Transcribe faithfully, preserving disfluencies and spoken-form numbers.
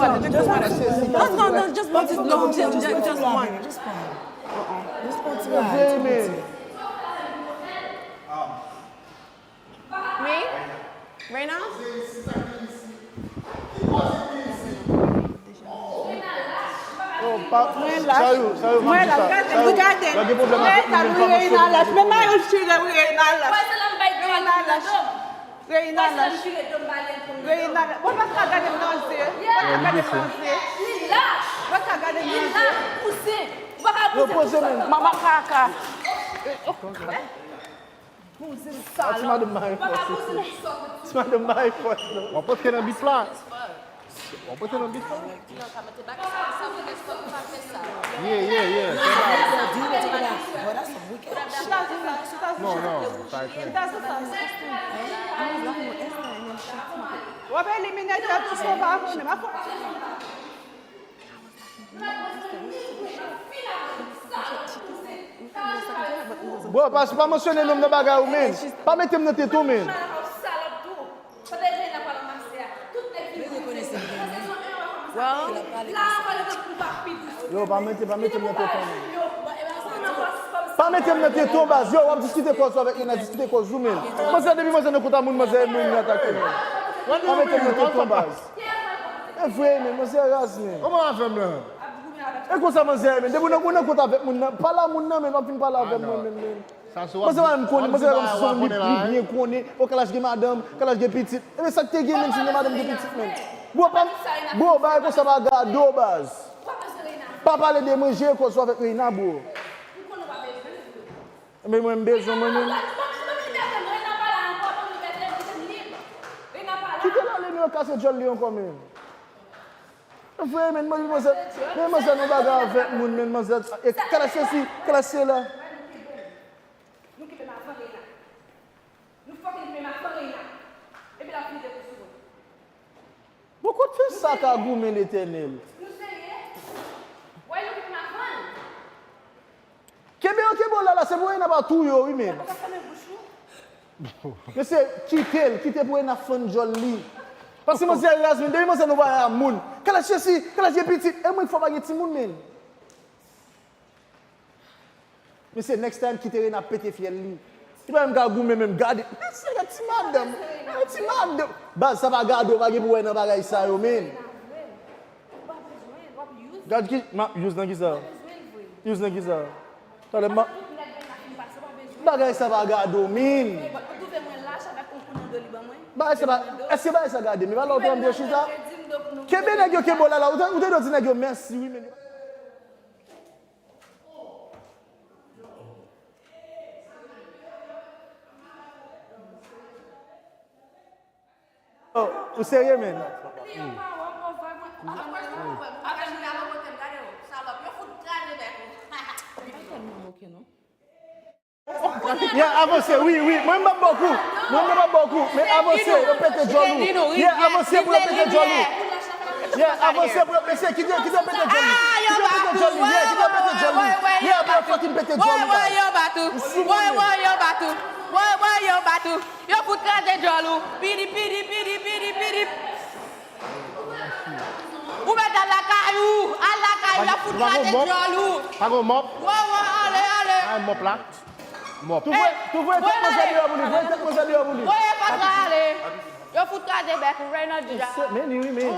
water, just water. No, no, no, just one, just, no, just, just, just one. Just one. Just one. Just one. Mi? Reina? Mwen lach. Mwen lach. Gade, gade. Mwen lach. Men mayo chire, Reina lach. Reina lach. Reina lach. Reina lach. Mwen pa ka gade m nan zye. Mwen pa ka gade m nan zye. Mwen pa ka gade m nan zye. Yo poze men. Manman kaka. Ti madanm mare fòs. Ti madanm mare fòs non. W ap antre nan bit la. W ap antre nan bit la. Yeah, yeah, yeah. Non, non, sa e klè. W ap elimine tèt ou, fò pa konnen. Bro, pa, pa mansyone non m nan bagay ou, men. Pa mete m nan tete w, men. Yo, pa mete, pa mete m nan tete w, men. Pa mete m nan tete w, baz. Yo, w ap diskite kòz ou avèk Reina, diskite kòz ou, men. Manzè, depi manzè nan kont a moun, manzè, moun li atake, men. Pa mete m nan tete w, baz. E vre, men, manzè raz, men. Kòman afè m lan? E konsa, manzè, men. Depi w nan, w nan kont avèk moun nan, pale a moun nan, men, w ap vin pale avè mwen, men, men. Manzè pa menm konnen, manzè pa menm si se yon moun li byen konnen. O, Kalash gen madanm, Kalash gen pitit. Ebyen, sa k te gen, menm si gen madanm, gen pitit, men. Bro, pa, bro, bagay konsa pa gade w, baz. Pa pale de mwen, jere kòz ou avèk Reina, bro. Ebyen, mwen, m bezwen mwen, menm. Kite l ale, men, yo kase djòl li ankò, men. Vre, men, manzè, men, manzè, nou bagay avèk moun, men, manzè, e, Kalash sesi, Kalash sela. Nou kenbe m avan Reina. Nou fokin kenbe m avan Reina. Epi l ap vide kou sou mwen. Bon, kot fè sa ka goumen, Letènèl? Nou serye? Wè, nou kenbe m avan. Kenbe yo, kenbe yo la, la, se pou Reina pa touye w, wi, men. Mesye, kite l, kite pou Reina fann djòl li. Paske manzè raz, men, depi manzè nou pa a moun. Kalash sesi, Kalash gen pitit, e mwen k fò pa gen timoun, men. Mesye, next time, kite Reina pete fyèl li. Li pa menm ka goumen menm, gade. Mesye, gade ti madanm. Gade ti madanm. Baz, sa pa gade w, pa gen pou wè nan bagay sa yo, men. Gad ki, ma, use nan ki sa? Use nan ki sa? Talè ma, bagay sa pa gade w, men. Bagay sa pa, èske bagay sa gade? Men pa lè w te antre chita? Kenbe nèg yo, kenbe w la, la. Ou te, ou te dwe di nèg yo mèsi, wi, men. Oh, ou serye, men? Yeah, avanse, wi, wi. Mwen, m ap ba w kou. Mwen, m ap ba w kou. Men avanse, yo pete djòl ou. Yeah, avanse pou yo pete djòl ou. Yeah, avanse pou yo, mesye, kite, kite yo pete djòl ou. Kite yo pete djòl ou. Yeah, kite yo pete djòl ou. Yeah, pou yo fucking pete djòl ou, guys. Sou mwen, men. Yo fout kraze djòl ou. Pidi, pidi, pidi, pidi, pidi. Ou mèt al lakay ou. Al lakay ou, y ap fout kraze djòl ou. Pa gon mòp. Wè, wè, ale, ale. Pa mòp la. Mòp. Tou voye, tou voye tèt manzè deyò pou li, voye tèt manzè deyò pou li. Voye fatra ale. Yo fout kraze bèk ou, Reynald deja. Men li wi, men.